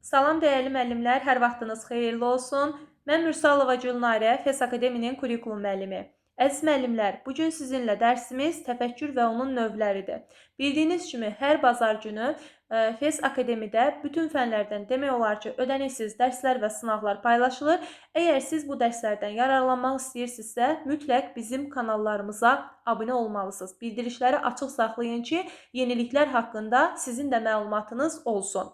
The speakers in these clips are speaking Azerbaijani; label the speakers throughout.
Speaker 1: Salam dəyərli müəllimlər, hər vaxtınız xeyirli olsun. Mən Mürsalova Gülnarə, FES Akademinin kurikulum müəllimi. Əziz müəllimlər, bu gün sizinlə dərsimiz təfəkkür və onun növləridir. Bildiyiniz kimi hər bazar günü FES Akademidə bütün fənlərdən demək olar ki, ödənişsiz dərslər və sınaqlar paylaşılır. Əgər siz bu dərslərdən yararlanmaq istəyirsinizsə, mütləq bizim kanallarımıza abunə olmalısınız. Bildirişləri açıq saxlayın ki, yeniliklər haqqında sizin də məlumatınız olsun.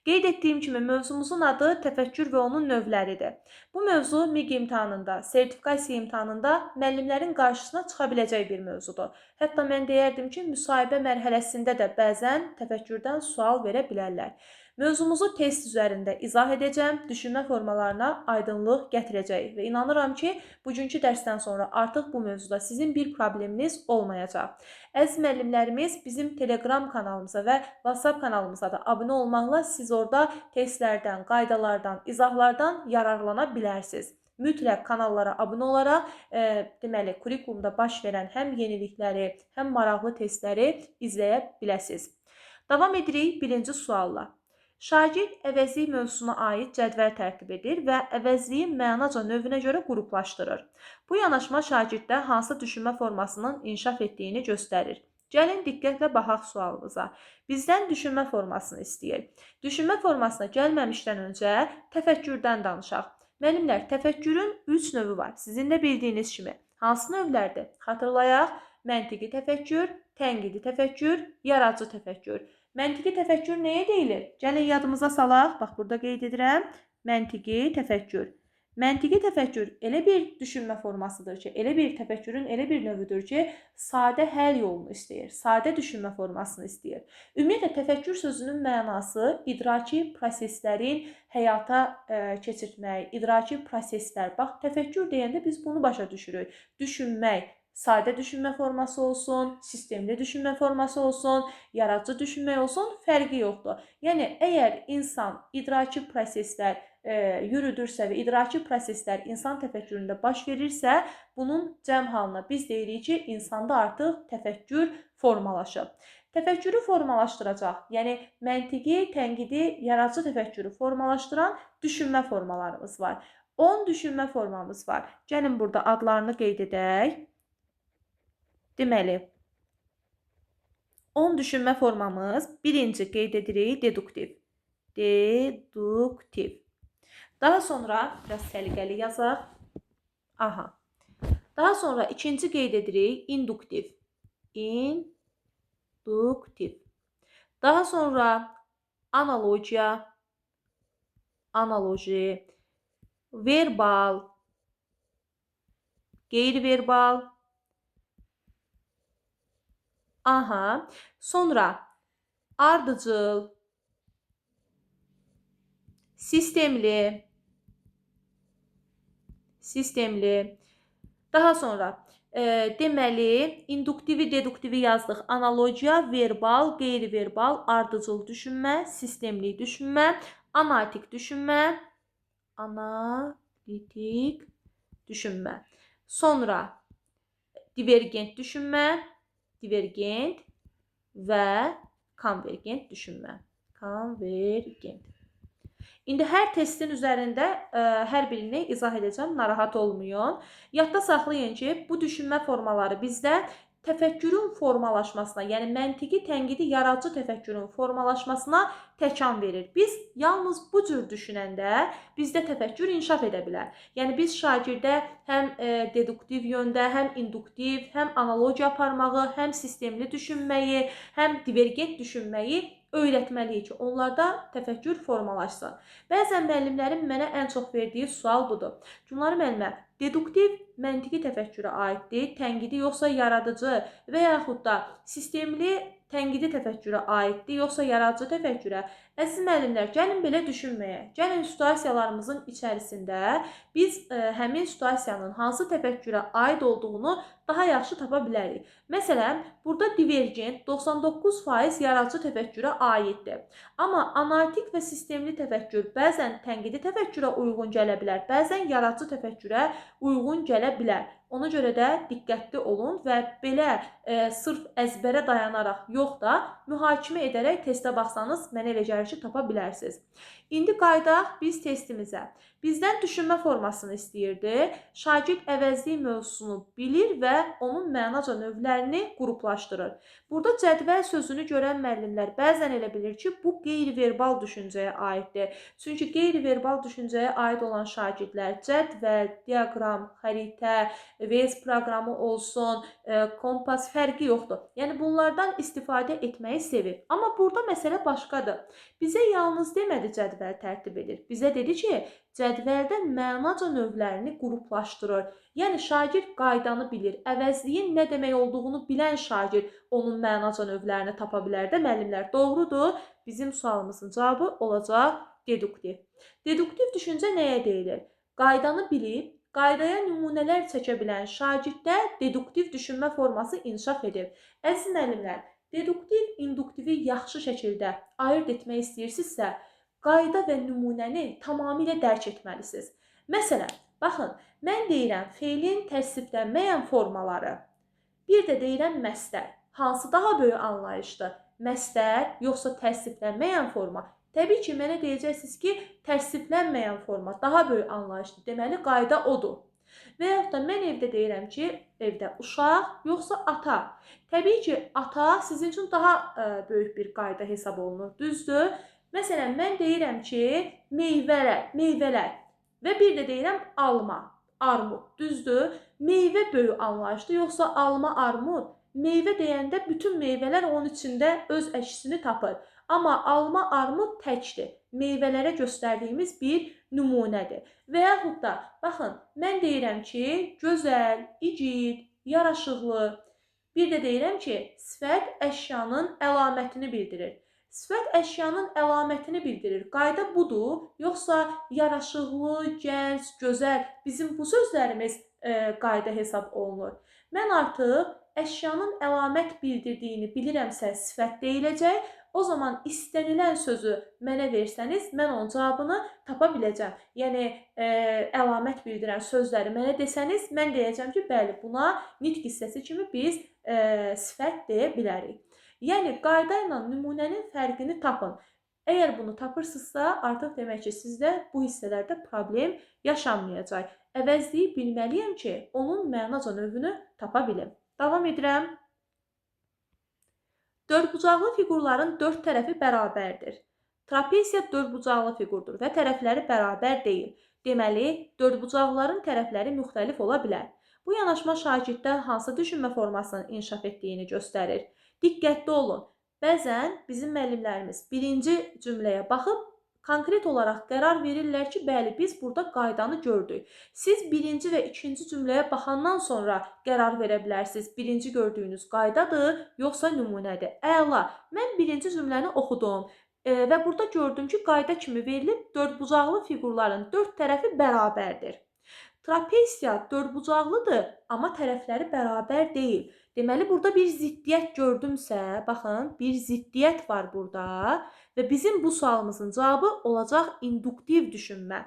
Speaker 1: Qeyd etdiyim kimi mövzumuzun adı təfəkkür və onun növləridir. Bu mövzu MİQ imtahanında, sertifikasiya imtahanında müəllimlərin qarşısına çıxa biləcək bir mövzudur. Hətta mən deyərdim ki, müsahibə mərhələsində də bəzən təfəkkürdən sual verə bilərlər. Mövzumuzu test üzərində izah edəcəm, düşünmə formalarına aydınlıq gətirəcəyik və inanıram ki, bugünkü dərsdən sonra artıq bu mövzuda sizin bir probleminiz olmayacaq. Əziz müəllimlərimiz, bizim Telegram kanalımıza və WhatsApp kanalımıza da abunə olmaqla siz orada testlərdən, qaydalardan, izahlardan yararlana bilərsiniz. Mütləq kanallara abunə olaraq, deməli, kurikulumda baş verən həm yenilikləri, həm maraqlı testləri izləyə biləsiniz. Davam edirik birinci sualla. Şagird əvəzlik mövzusuna aid cədvəl tərtib edir və əvəzliyi mənaca növünə görə qruplaşdırır. Bu yanaşma şagirddə hansı düşünmə formasının inkişaf etdiyini göstərir. Gəlin diqqətlə baxaq sualımıza. Bizdən düşünmə formasını istəyir. Düşünmə formasına gəlməmişdən öncə təfəkkürdən danışaq. Müəllimlər, təfəkkürün 3 növü var. Sizin də bildiyiniz kimi. Hansı növlərdir? Xatırlayaq. Məntiqi təfəkkür, tənqidi təfəkkür, yaradıcı təfəkkür. Məntiqi təfəkkür nəyə deyilir? Gəlin yadımıza salaq. Bax, burada qeyd edirəm. Məntiqi təfəkkür. Məntiqi təfəkkür elə bir düşünmə formasıdır ki, elə bir təfəkkürün elə bir növüdür ki, sadə həll yolunu istəyir, sadə düşünmə formasını istəyir. Ümumiyyətlə, təfəkkür sözünün mənası idraki proseslərin həyata keçirtmək, idraki proseslər. Bax, təfəkkür deyəndə biz bunu başa düşürük. Düşünmək, sadə düşünmə forması olsun, sistemli düşünmə forması olsun, yaradıcı düşünmək olsun, fərqi yoxdur. Yəni, əgər insan idraki proseslər yürüdürsə və idraki proseslər insan təfəkküründə baş verirsə, bunun cəm halına biz deyirik ki, insanda artıq təfəkkür formalaşıb. Təfəkkürü formalaşdıracaq, yəni məntiqi, tənqidi, yaradıcı təfəkkürü formalaşdıran düşünmə formalarımız var. 10 düşünmə formamız var. Gəlin burada adlarını qeyd edək. Deməli, 10 düşünmə formamız, birinci qeyd edirik deduktiv. Deduktiv. Daha sonra, biraz səliqəli yazaq. Aha. Daha sonra ikinci qeyd edirik induktiv. İnduktiv. Daha sonra analogiya, analoji, verbal, qeyri-verbal. Aha. Sonra ardıcıl, sistemli, sistemli. Daha sonra deməli, induktivi, deduktivi yazdıq. Analogiya, verbal, qeyri-verbal, ardıcıl düşünmə, sistemli düşünmə, analitik düşünmə, analitik düşünmə. Sonra divergent düşünmə, divergent və konvergent düşünmə. Konvergent. İndi hər testin üzərində hər birini izah edəcəm, narahat olmayın. Yadda saxlayın ki, bu düşünmə formaları bizdə təfəkkürün formalaşmasına, yəni məntiqi, tənqidi, yaradıcı təfəkkürün formalaşmasına təkan verir. Biz yalnız bu cür düşünəndə bizdə təfəkkür inkişaf edə bilər. Yəni biz şagirdə həm deduktiv yöndə, həm induktiv, həm analogiya aparmağı, həm sistemli düşünməyi, həm divergent düşünməyi öyrətməliyik ki, onlarda təfəkkür formalaşsın. Bəzən müəllimlərin mənə ən çox verdiyi sual budur. Gülnarə müəllimə, deduktiv məntiqi təfəkkürə aiddir, tənqidi yoxsa yaradıcı və yaxud da sistemli tənqidi təfəkkürə aiddir, yoxsa yaradıcı təfəkkürə? Əziz müəllimlər, gəlin belə düşünməyə. Gəlin situasiyalarımızın içərisində biz həmin situasiyanın hansı təfəkkürə aid olduğunu daha yaxşı tapa bilərik. Məsələn, burada divergent 99% yaradıcı təfəkkürə aiddir. Amma analitik və sistemli təfəkkür bəzən tənqidi təfəkkürə uyğun gələ bilər, bəzən yaradıcı təfəkkürə uyğun gələ bilər. Ona görə də diqqətli olun və belə sırf əzbərə dayanaraq yox da mühakimə edərək testə baxsanız, mənə elə gəlir göstərişi tapa bilərsiniz. İndi qayıdaq biz testimizə. Bizdən düşünmə formasını istəyirdi. Şagird əvəzlik mövzusunu bilir və onun mənaca növlərini qruplaşdırır. Burada cədvəl sözünü görən müəllimlər bəzən elə bilir ki, bu qeyri-verbal düşüncəyə aiddir. Çünki qeyri-verbal düşüncəyə aid olan şagirdlər cədvəl, diaqram, xəritə, VS proqramı olsun, kompas fərqi yoxdur. Yəni bunlardan istifadə etməyi sevir. Amma burada məsələ başqadır. Bizə yalnız demədi cədvəl tərtib edir. Bizə dedi ki, cədvəldə mənaca növlərini qruplaşdırır. Yəni şagird qaydanı bilir. Əvəzliyin nə demək olduğunu bilən şagird onun mənaca növlərini tapa bilər də müəllimlər. Doğrudur. Bizim sualımızın cavabı olacaq deduktiv. Deduktiv düşüncə nəyə deyilir? Qaydanı bilib, qaydaya nümunələr çəkə bilən şagirddə deduktiv düşünmə forması inkişaf edir. Əziz müəllimlər, deduktiv, induktivi yaxşı şəkildə ayırd etmək istəyirsinizsə, qayda və nümunəni tamamilə dərk etməlisiniz. Məsələn, baxın, mən deyirəm feilin təsriflənməyən formaları, bir də deyirəm məstər. Hansı daha böyük anlayışdır? Məstər yoxsa təsriflənməyən forma? Təbii ki, mənə deyəcəksiniz ki, təsriflənməyən forma daha böyük anlayışdır. Deməli, qayda odur. Və yaxud da mən evdə deyirəm ki, evdə uşaq yoxsa ata. Təbii ki, ata sizin üçün daha böyük bir qayda hesab olunur. Düzdür? Məsələn, mən deyirəm ki, meyvələr və bir də deyirəm alma, armud. Düzdür? Meyvə böyük anlayışdır, yoxsa alma, armud? Meyvə deyəndə bütün meyvələr onun içində öz əksini tapır. Amma alma, armud təkdir. Meyvələrə göstərdiyimiz bir nümunədir. Və yaxud da, baxın, mən deyirəm ki, gözəl, igid, yaraşıqlı. Bir də deyirəm ki, sifət əşyanın əlamətini bildirir. Sifət əşyanın əlamətini bildirir. Qayda budur, yoxsa yaraşıqlı, gənc, gözəl bizim bu sözlərimiz qayda hesab olunur. Mən artıq əşyanın əlamət bildirdiyini bilirəmsə sifət deyiləcək. O zaman istənilən sözü mənə versəniz, mən onun cavabını tapa biləcəm. Yəni, əlamət bildirən sözləri mənə desəniz, mən deyəcəm ki, bəli, buna nitq hissəsi kimi biz sifət deyə bilərik. Yəni, qayda ilə nümunənin fərqini tapın. Əgər bunu tapırsınızsa, artıq demək ki, sizdə bu hissələrdə problem yaşanmayacaq. Əvəzliyi bilməliyəm ki, onun mənaca növünü tapa bilim. Davam edirəm. Dördbucaqlı fiqurların dörd tərəfi bərabərdir. Trapesiya dördbucaqlı fiqurdur və tərəfləri bərabər deyil. Deməli, dördbucaqların tərəfləri müxtəlif ola bilər. Bu yanaşma şagirddə hansı düşünmə formasının inkişaf etdiyini göstərir. Diqqətli olun. Bəzən bizim müəllimlərimiz birinci cümləyə baxıb konkret olaraq qərar verirlər ki, bəli, biz burada qaydanı gördük. Siz birinci və ikinci cümləyə baxandan sonra qərar verə bilərsiniz. Birinci gördüyünüz qaydadır, yoxsa nümunədir. Əla, mən birinci cümləni oxudum və burada gördüm ki, qayda kimi verilib dördbucaqlı fiqurların dörd tərəfi bərabərdir. Trapesiya dördbucaqlıdır, amma tərəfləri bərabər deyil. Deməli, burada bir ziddiyyət gördümsə, baxın, bir ziddiyyət var burada və bizim bu sualımızın cavabı olacaq induktiv düşünmə.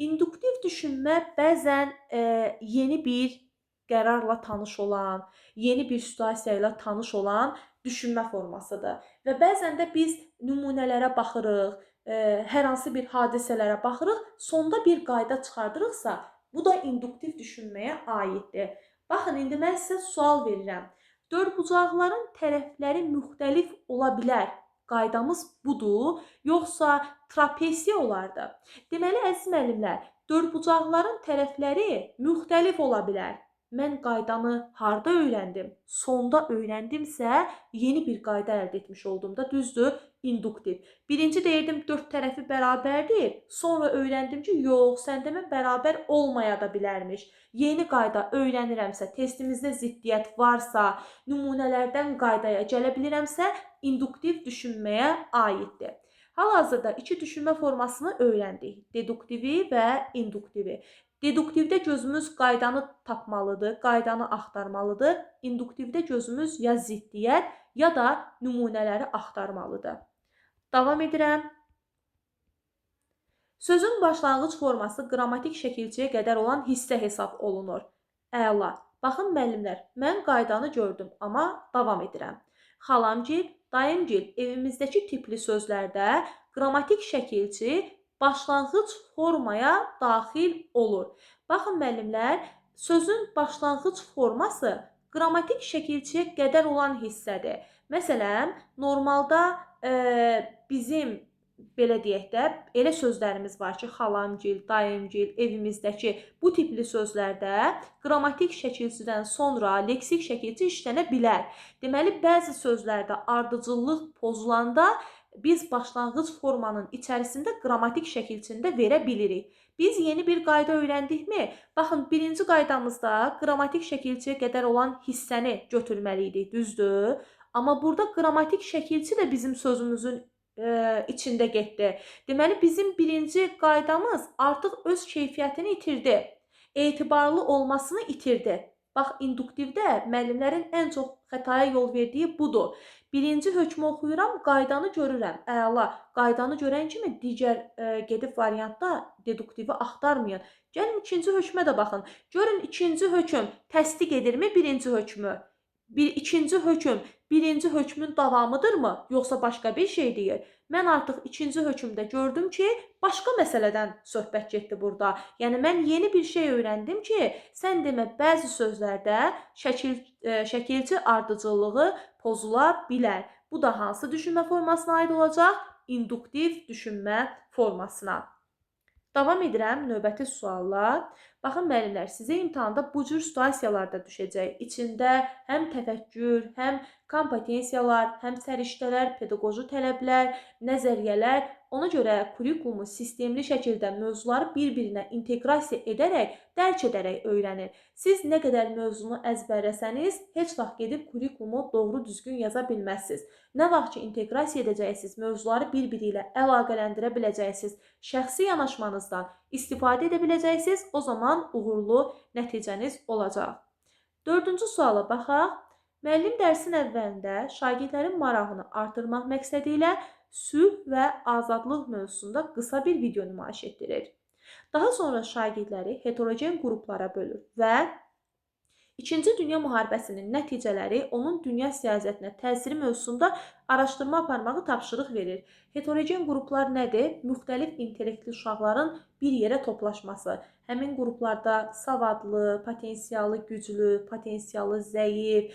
Speaker 1: İnduktiv düşünmə bəzən yeni bir qərarla tanış olan, yeni bir situasiya ilə tanış olan düşünmə formasıdır. Və bəzən də biz nümunələrə baxırıq, hər hansı bir hadisələrə baxırıq, sonda bir qayda çıxardırıqsa, bu da induktiv düşünməyə aiddir. Baxın, indi mən sizə sual verirəm. Dördbucaqların tərəfləri müxtəlif ola bilər. Qaydamız budur, yoxsa trapesiya olardı. Deməli, əziz müəllimlər, dördbucaqların tərəfləri müxtəlif ola bilər. Mən qaydanı harda öyrəndim? Sonda öyrəndimsə, yeni bir qayda əldə etmiş olduğumda, düzdür, induktiv. Birinci deyirdim, dörd tərəfi bərabərdir. Sonra öyrəndim ki, yox, sən demə bərabər olmaya da bilərmiş. Yeni qayda öyrənirəmsə, testimizdə ziddiyyət varsa, nümunələrdən qaydaya gələ bilirəmsə, induktiv düşünməyə aiddir. Hal-hazırda iki düşünmə formasını öyrəndik. Deduktivi və induktivi. Deduktivdə gözümüz qaydanı tapmalıdır, qaydanı axtarmalıdır. İnduktivdə gözümüz ya ziddiyyət, ya da nümunələri axtarmalıdır. Davam edirəm. Sözün başlanğıc forması qrammatik şəkilçiyə qədər olan hissə hesab olunur. Əla. Baxın müəllimlər, mən qaydanı gördüm, amma davam edirəm. Xalamgil, dayımgil evimizdəki tipli sözlərdə Qrammatik şəkilçi başlanğıc formaya daxil olur. Baxın müəllimlər, sözün başlanğıc forması qrammatik şəkilçiyə qədər olan hissədir. Məsələn, normalda bizim belə deyək də, elə sözlərimiz var ki, xalamgil, dayımgil, evimizdəki bu tipli sözlərdə qrammatik şəkilçidən sonra leksik şəkilçi işlənə bilər. Deməli, bəzi sözlərdə ardıcıllıq pozulanda biz başlanğıc formanın içərisində qrammatik şəkilçini də verə bilirik. Biz yeni bir qayda öyrəndikmi? Baxın, birinci qaydamızda qrammatik şəkilçiyə qədər olan hissəni götürməli idik, düzdür? Amma burada qrammatik şəkilçi də bizim sözümüzün içində getdi. Deməli, bizim birinci qaydamız artıq öz keyfiyyətini itirdi. Etibarlı olmasını itirdi. Bax, induktivdə müəllimlərin ən çox xətaya yol verdiyi budur. Birinci hökmü oxuyuram, qaydanı görürəm. Əla, qaydanı görən kimi digər gedib variantda deduktivi axtarmayın. Gəlin ikinci hökmə də baxın. Görün, ikinci hökm təsdiq edirmi birinci hökmü? İkinci hökm birinci hökmün davamıdırmı, yoxsa başqa bir şey deyir? Mən artıq ikinci hökmdə gördüm ki, başqa məsələdən söhbət getdi burada. Yəni, mən yeni bir şey öyrəndim ki, sən demə bəzi sözlərdə şəkilçi ardıcıllığı pozula bilər. Bu da hansı düşünmə formasına aid olacaq? İnduktiv düşünmə formasına. Davam edirəm növbəti sualla. Baxın müəllimlər, sizə imtahanda bu cür situasiyalarda düşəcək. İçində həm təfəkkür, həm kompetensiyalar, həm səriştələr, pedaqoji tələblər, nəzəriyyələr. Ona görə kurikulumu sistemli şəkildə mövzuları bir-birinə inteqrasiya edərək, dərk edərək öyrənir. Siz nə qədər mövzunu əzbərləsəniz, heç vaxt gedib kurikulumu doğru düzgün yaza bilməzsiniz. Nə vaxt ki inteqrasiya edəcəksiniz, mövzuları bir-biri ilə əlaqələndirə biləcəksiniz, şəxsi yanaşmanızdan istifadə edə biləcəksiniz, o zaman uğurlu nəticəniz olacaq. Dördüncü suala baxaq. Müəllim dərsin əvvəlində şagirdlərin marağını artırmaq məqsədi ilə sülh və azadlıq mövzusunda qısa bir video nümayiş etdirir. Daha sonra şagirdləri heterogen qruplara bölür və İkinci Dünya Müharibəsinin nəticələri onun dünya siyasətinə təsiri mövzusunda araşdırma aparmağı tapşırıq verir. Heterogen qruplar nədir? Müxtəlif intellektli uşaqların bir yerə toplaşması. Həmin qruplarda savadlı, potensialı güclü, potensialı zəif,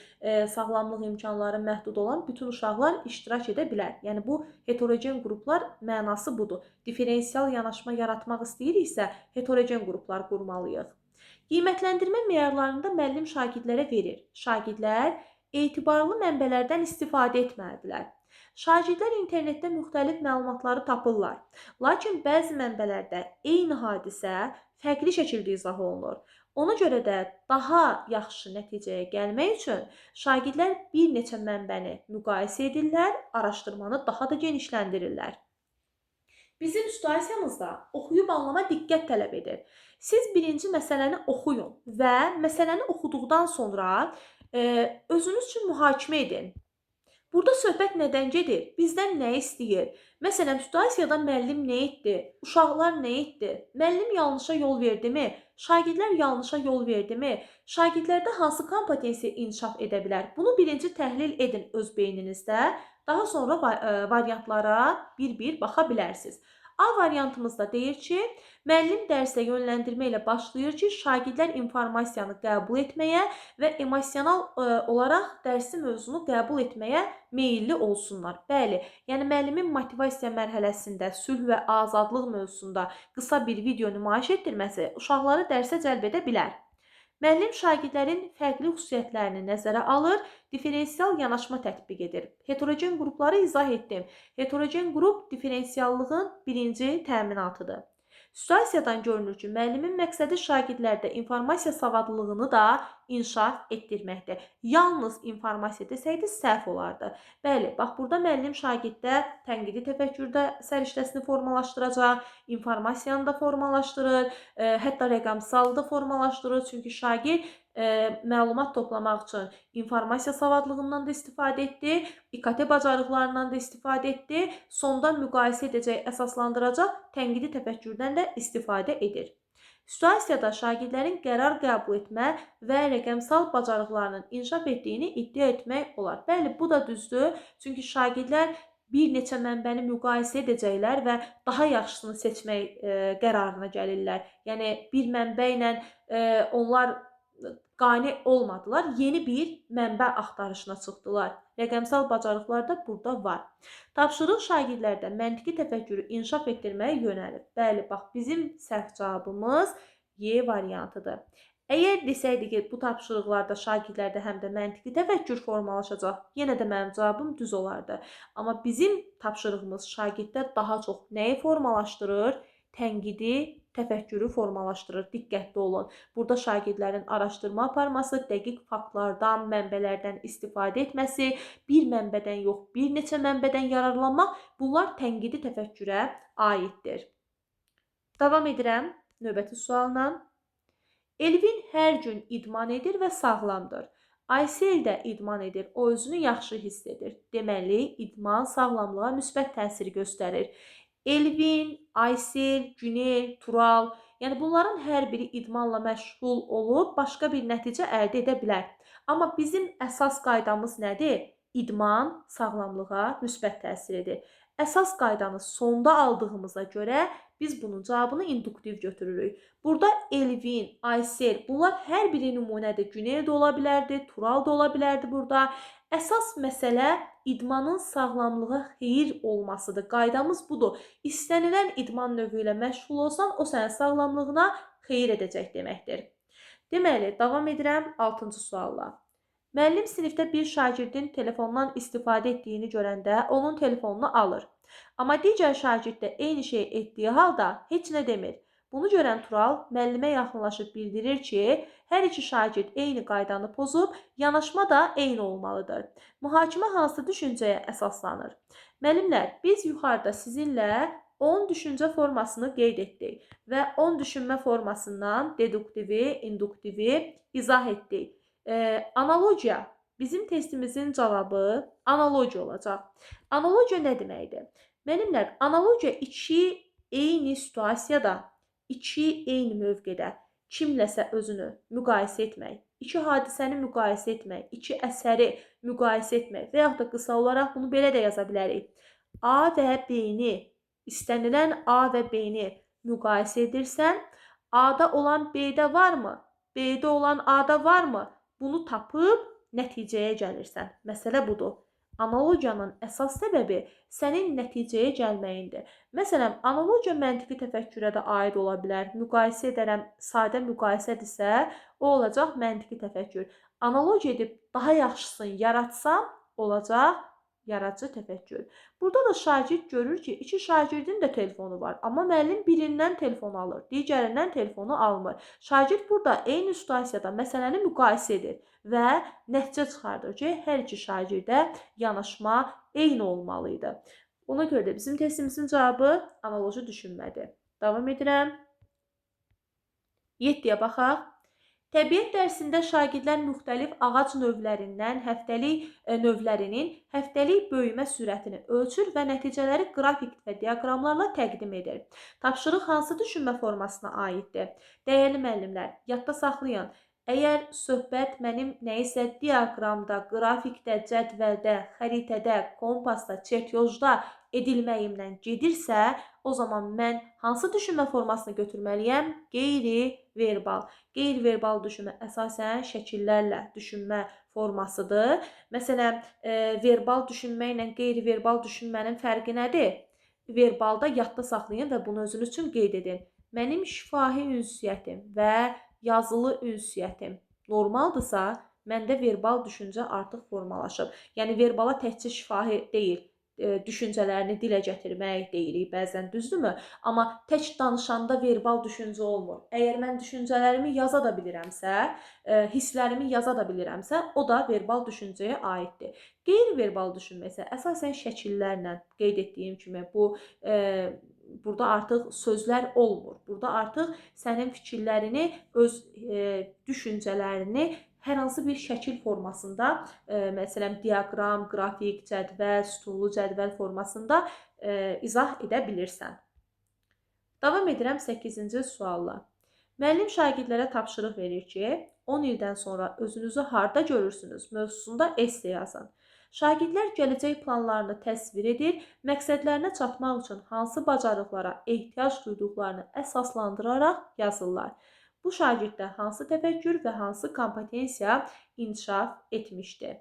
Speaker 1: sağlamlıq imkanları məhdud olan bütün uşaqlar iştirak edə bilər. Yəni bu heterogen qruplar mənası budur. Diferensial yanaşma yaratmaq istəyiriksə, heterogen qruplar qurmalıyıq. Qiymətləndirmə meyarlarında müəllim şagirdlərə verir. Şagirdlər etibarlı mənbələrdən istifadə etməlidirlər. Şagirdlər internetdə müxtəlif məlumatları tapırlar. Lakin bəzi mənbələrdə eyni hadisə fərqli şəkildə izah olunur. Ona görə də daha yaxşı nəticəyə gəlmək üçün şagirdlər bir neçə mənbəni müqayisə edirlər, araşdırmanı daha da genişləndirirlər. Bizim situasiyamızda oxuyub anlama diqqət tələb edir. Siz birinci məsələni oxuyun və məsələni oxuduqdan sonra özünüz üçün mühakimə edin. Burada söhbət nədən gedir? Bizdən nə istəyir? Məsələn, situasiyada müəllim nə etdi? Uşaqlar nə etdi? Müəllim yanlışa yol verdimi? Şagirdlər yanlışa yol verdimi? Şagirdlərdə hansı kompetensiya inkişaf edə bilər? Bunu birinci təhlil edin öz beyninizdə. Daha sonra variantlara bir-bir baxa bilərsiniz. A variantımızda deyir ki, müəllim dərsə yönləndirmə ilə başlayır ki, şagirdlər informasiyanı qəbul etməyə və emosional olaraq dərsi mövzunu qəbul etməyə meyilli olsunlar. Bəli, yəni müəllimin motivasiya mərhələsində sülh və azadlıq mövzusunda qısa bir video nümayiş etdirməsi uşaqları dərsə cəlb edə bilər. Müəllim şagirdlərin fərqli xüsusiyyətlərini nəzərə alır, diferensial yanaşma tətbiq edir. Heterogen qrupları izah etdim. Heterogen qrup diferensiallığın birinci təminatıdır. Situasiyadan görünür ki, müəllimin məqsədi şagirdlərdə informasiya savadlılığını da inkişaf etdirməkdir. Yalnız informasiya desəydi səhv olardı. Bəli, bax burada müəllim şagirddə tənqidi təfəkkürdə səriştəsini formalaşdıracaq, informasiyanı da formalaşdırır, hətta rəqəmsalı da formalaşdırır. Çünki şagird məlumat toplamaq üçün informasiya savadlığından da istifadə etdi, İKT bacarıqlarından da istifadə etdi, sonda müqayisə edəcək, əsaslandıracaq tənqidi təfəkkürdən də istifadə edir. Situasiyada şagirdlərin qərar qəbul etmə və rəqəmsal bacarıqlarının inkişaf etdiyini iddia etmək olar. Bəli, bu da düzdür. Çünki şagirdlər Bir neçə mənbəni müqayisə edəcəklər və daha yaxşısını seçmək qərarına gəlirlər. Yəni, bir mənbə ilə onlar qane olmadılar, yeni bir mənbə axtarışına çıxdılar. Rəqəmsal bacarıqlar da burada var. Tapşırıq şagirdlərdə məntiqi təfəkkürü inkişaf etdirməyə yönəlib. Bəli, bax, bizim səhv cavabımız Y variantıdır. Əgər desəydi ki, bu tapşırıqlarda şagirdlərdə həm də məntiqi təfəkkür formalaşacaq, yenə də mənim cavabım düz olardı. Amma bizim tapşırığımız şagirddə daha çox nəyi formalaşdırır? Tənqidi təfəkkürü formalaşdırır. Diqqətli olun. Burada şagirdlərin araşdırma aparması, dəqiq faktlardan, mənbələrdən istifadə etməsi, bir mənbədən yox, bir neçə mənbədən yararlanmaq, bunlar tənqidi təfəkkürə aiddir. Davam edirəm növbəti sualla. Elvin hər gün idman edir və sağlamdır. Aysel də idman edir, o özünü yaxşı hiss edir. Deməli, idman sağlamlığa müsbət təsir göstərir. Elvin, Aysel, Günel, Tural, yəni bunların hər biri idmanla məşğul olub başqa bir nəticə əldə edə bilər. Amma bizim əsas qaydamız nədir? İdman sağlamlığa müsbət təsir edir. Əsas qaydanı sonda aldığımıza görə biz bunun cavabını induktiv götürürük. Burada Elvin, Aysel, bunlar hər biri nümunədir. Günel də ola bilərdi, Tural da ola bilərdi burada. Əsas məsələ idmanın sağlamlığa xeyir olmasıdır. Qaydamız budur. İstənilən idman növü ilə məşğul olsan, o sənin sağlamlığına xeyir edəcək deməkdir. Deməli, davam edirəm 6-cı sualla. Müəllim sinifdə bir şagirdin telefondan istifadə etdiyini görəndə onun telefonunu alır. Amma digər şagird də eyni şeyi etdiyi halda heç nə demir. Bunu görən Tural müəllimə yaxınlaşıb bildirir ki, hər iki şagird eyni qaydanı pozub, yanaşma da eyni olmalıdır. Mühakimə hansı düşüncəyə əsaslanır? Müəllimlər, biz yuxarıda sizinlə 10 düşüncə formasını qeyd etdik və 10 düşünmə formasından deduktivi, induktivi izah etdik. Analogiya, bizim testimizin cavabı analogiya olacaq. Analogiya nə deməkdir? Müəllimlər, analogiya iki eyni situasiyada, iki eyni mövqedə kimləsə özünü müqayisə etmək, iki hadisəni müqayisə etmək, iki əsəri müqayisə etmək və yaxud da qısa olaraq bunu belə də yaza bilərik. A və B-ni, istənilən A və B-ni müqayisə edirsən, A-da olan B-də varmı? B-də olan A-da varmı? Bunu tapıb nəticəyə gəlirsən. Məsələ budur. Analogiyanın əsas səbəbi sənin nəticəyə gəlməyindir. Məsələn, analogiya məntiqi təfəkkürə də aid ola bilər. Müqayisə edərəm, sadə müqayisədirsə, o olacaq məntiqi təfəkkür. Analogiya edib daha yaxşısını yaratsam, olacaq yaradıcı təfəkkür. Burada da şagird görür ki, iki şagirdin də telefonu var, amma müəllim birindən telefonu alır, digərindən telefonu almır. Şagird burada eyni situasiyada məsələni müqayisə edir və nəticə çıxardır ki, hər iki şagirdə yanaşma eyni olmalı idi. Ona görə də bizim testimizin cavabı analoji düşünmədir. Davam edirəm. 7-yə baxaq. Təbiət dərsində şagirdlər müxtəlif ağac növlərindən həftəlik növlərinin həftəlik böyümə sürətini ölçür və nəticələri qrafik və diaqramlarla təqdim edir. Tapşırıq hansı düşünmə formasına aiddir? Dəyərli müəllimlər, yadda saxlayın. Əgər söhbət mənim nəyisə diaqramda, qrafikdə, cədvəldə, xəritədə, kompasda, çertyojda edilməyimlə gedirsə, o zaman mən hansı düşünmə formasını götürməliyəm? Qeyri-verbal. Qeyri-verbal düşünmə əsasən şəkillərlə düşünmə formasıdır. Məsələn, verbal düşünmə ilə qeyri-verbal düşünmənin fərqi nədir? Verbalda yadda saxlayın və bunu özünüz üçün qeyd edin. Mənim şifahi ünsiyyətim və yazılı ünsiyyətim normaldırsa, məndə verbal düşüncə artıq formalaşıb. Yəni, verbala təkcə şifahi deyil, düşüncələrini dilə gətirmək deyirik bəzən, düzdürmü? Amma tək danışanda verbal düşüncə olmur. Əgər mən düşüncələrimi yaza da bilirəmsə, hisslərimi yaza da bilirəmsə, o da verbal düşüncəyə aiddir. Qeyri-verbal düşünmə isə əsasən şəkillərlə qeyd etdiyim kimi bu burada artıq sözlər olmur. Burada artıq sənin fikirlərini, öz düşüncələrini hər hansı bir şəkil formasında, məsələn, diaqram, qrafik, cədvəl, sütunlu cədvəl formasında izah edə bilirsən. Davam edirəm 8-ci sualla. Müəllim şagirdlərə tapşırıq verir ki, 10 ildən sonra özünüzü harda görürsünüz mövzusunda esse yazın. Şagirdlər gələcək planlarını təsvir edir, məqsədlərinə çatmaq üçün hansı bacarıqlara ehtiyac duyduqlarını əsaslandıraraq yazırlar. Bu şagirddə hansı təfəkkür və hansı kompetensiya inkişaf etmişdi?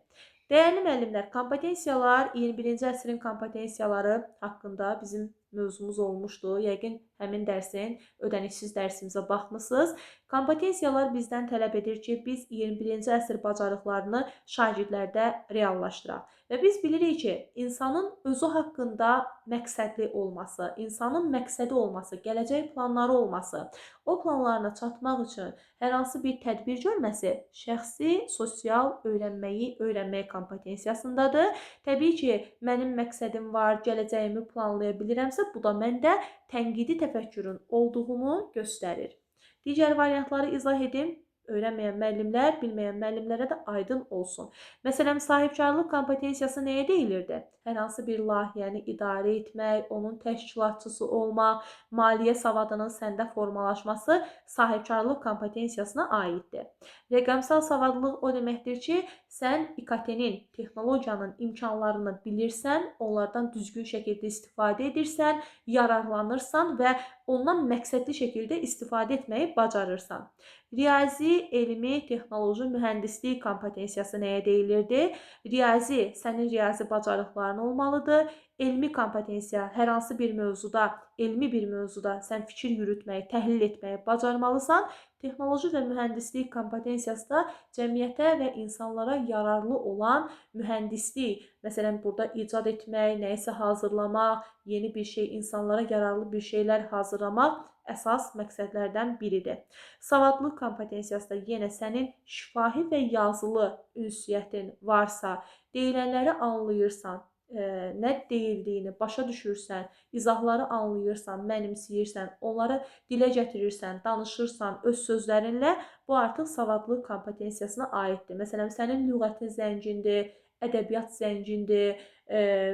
Speaker 1: Dəyərli müəllimlər, kompetensiyalar 21-ci əsrin kompetensiyaları haqqında bizim mövzumuz olmuşdu. Yəqin həmin dərsin ödənişsiz dərsimizə baxmısınız. Kompetensiyalar bizdən tələb edir ki, biz 21-ci əsr bacarıqlarını şagirdlərdə reallaşdıraq. Və biz bilirik ki, insanın özü haqqında məqsədli olması, insanın məqsədi olması, gələcək planları olması, o planlarına çatmaq üçün hər hansı bir tədbir görməsi şəxsi, sosial öyrənməyi öyrənmək kompetensiyasındadır. Təbii ki, mənim məqsədim var, gələcəyimi planlaya bilirəmsə, bu da məndə tənqidi təfəkkürün olduğunu göstərir. Digər variantları izah edim. Öyrənməyən müəllimlər, bilməyən müəllimlərə də aydın olsun. Məsələn, sahibkarlıq kompetensiyası nəyə deyilirdi? Hər hansı bir layihəni idarə etmək, onun təşkilatçısı olmaq, maliyyə savadının səndə formalaşması sahibkarlıq kompetensiyasına aiddir. Rəqəmsal savadlılıq o deməkdir ki, sən İKT-nin, texnologiyanın imkanlarını bilirsən, onlardan düzgün şəkildə istifadə edirsən, yararlanırsan və ondan məqsədli şəkildə istifadə etməyi bacarırsan. Riyazi, elmi, texnoloji, mühəndislik kompetensiyası nəyə deyilirdi? Riyazi, sənin riyazi bacarıqların olmalıdır. Elmi kompetensiya, hər hansı bir mövzuda, elmi bir mövzuda sən fikir yürütməyi, təhlil etməyi bacarmalısan. Texnoloji və mühəndislik kompetensiyası da cəmiyyətə və insanlara yararlı olan mühəndislik, məsələn, burada icad etmək, nəyisə hazırlamaq, yeni bir şey, insanlara yararlı bir şeylər hazırlamaq əsas məqsədlərdən biridir. Savadlılıq kompetensiyası da yenə sənin şifahi və yazılı ünsiyyətin varsa, deyilənləri anlayırsan, nə deyildiyini başa düşürsən, izahları anlayırsan, mənimsəyirsən, onları dilə gətirirsən, danışırsan öz sözlərinlə, bu artıq savadlılıq kompetensiyasına aiddir. Məsələn, sənin lüğətin zəngindir, ədəbiyyat zəngindir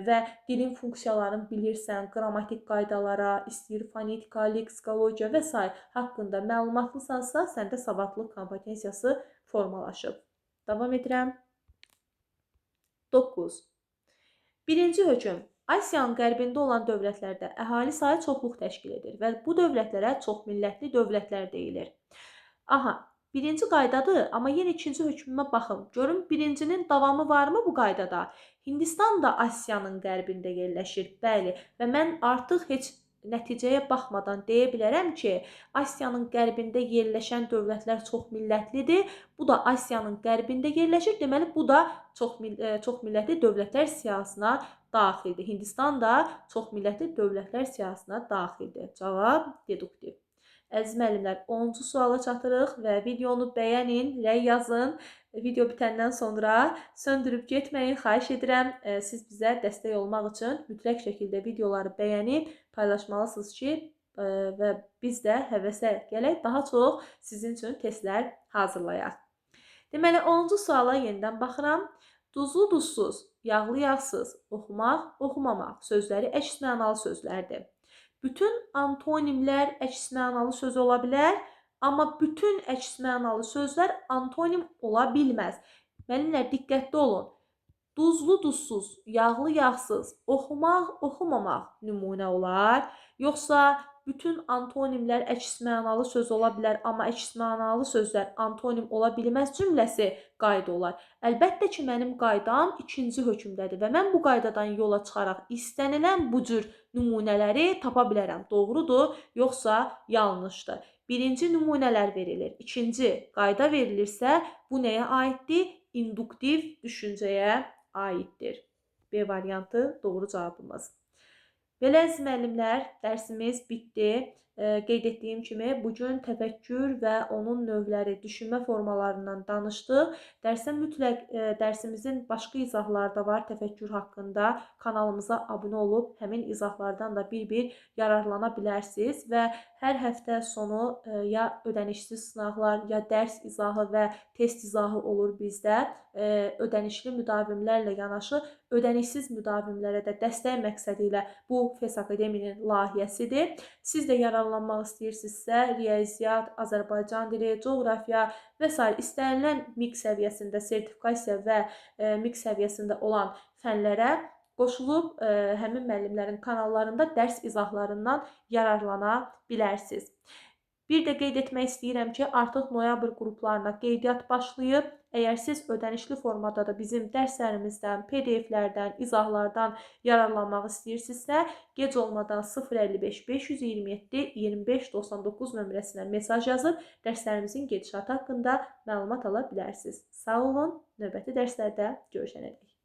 Speaker 1: və dilin funksiyalarını bilirsən, qrammatik qaydalara, istəyir fonetika, leksikologiya və s. haqqında məlumatlısansa, səndə savadlılıq kompetensiyası formalaşıb. Davam edirəm. 9. Birinci hökm. Asiyanın qərbində olan dövlətlərdə əhali sayı çoxluq təşkil edir və bu dövlətlərə çoxmillətli dövlətlər deyilir. Aha, birinci qaydadır, amma yenə ikinci hökmümə baxın. Görün, birincinin davamı varmı bu qaydada? Hindistan da Asiyanın qərbində yerləşir, bəli. Və mən artıq heç nəticəyə baxmadan deyə bilərəm ki, Asiyanın qərbində yerləşən dövlətlər çoxmillətlidir. Bu da Asiyanın qərbində yerləşir. Deməli, bu da çoxmillətli dövlətlər siyahısına daxildir. Hindistan da çoxmillətli dövlətlər siyahısına daxildir. Cavab deduktiv. Əziz müəllimlər, 10-cu suala çatırıq və videonu bəyənin, rəy yazın. Video bitəndən sonra söndürüb getməyin, xahiş edirəm. Siz bizə dəstək olmaq üçün mütləq şəkildə videoları bəyənib paylaşmalısınız ki, və biz də həvəsə gələk, daha çox sizin üçün testlər hazırlayaq. Deməli, 10-cu suala yenidən baxıram. Duzlu duzsuz, yağlı yağsız, oxumaq, oxumamaq sözləri əks mənalı sözlərdir. Bütün antonimlər əks mənalı söz ola bilər, amma bütün əks mənalı sözlər antonim ola bilməz. Müəllimlər, diqqətli olun. Duzlu duzsuz, yağlı yağsız, oxumaq, oxumamaq nümunə olar. Yoxsa bütün antonimlər əks mənalı söz ola bilər, amma əks mənalı sözlər antonim ola bilməz cümləsi qayda olar. Əlbəttə ki, mənim qaydam ikinci hökmdədir və mən bu qaydadan yola çıxaraq istənilən bu cür nümunələri tapa bilərəm. Doğrudur, yoxsa yanlışdır? Birinci nümunələr verilir. İkinci qayda verilirsə, bu nəyə aiddir? İnduktiv düşüncəyə aiddir. B variantı doğru cavabımız. Belə əziz müəllimlər, dərsimiz bitdi. Qeyd etdiyim kimi, bugün təfəkkür və onun növləri, düşünmə formalarından danışdıq. Dərsə mütləq dərsimizin başqa izahları da var təfəkkür haqqında. Kanalımıza abunə olub həmin izahlardan da bir-bir yararlana bilərsiniz və hər həftə sonu ya ödənişsiz sınaqlar, ya dərs izahı və test izahı olur bizdə. Ödənişli müdavimlərlə yanaşı ödənişsiz müdavimlərə də dəstək məqsədi ilə bu FES Akademinin layihəsidir. Siz də yararlanmaq istəyirsinizsə, riyaziyyat, Azərbaycan dili, coğrafiya və sair istənilən MİQ səviyyəsində sertifikasiya və MİQ səviyyəsində olan fənlərə qoşulub həmin müəllimlərin kanallarında dərs izahlarından yararlana bilərsiniz. Bir də qeyd etmək istəyirəm ki, artıq noyabr qruplarına qeydiyyat başlayıb. Əgər siz ödənişli formada da bizim dərslərimizdən, PDF-lərdən, izahlardan yararlanmaq istəyirsinizsə, gec olmadan 055 527 25 99 nömrəsinə mesaj yazıb dərslərimizin gedişatı haqqında məlumat ala bilərsiniz. Sağ olun, növbəti dərslərdə görüşənədək.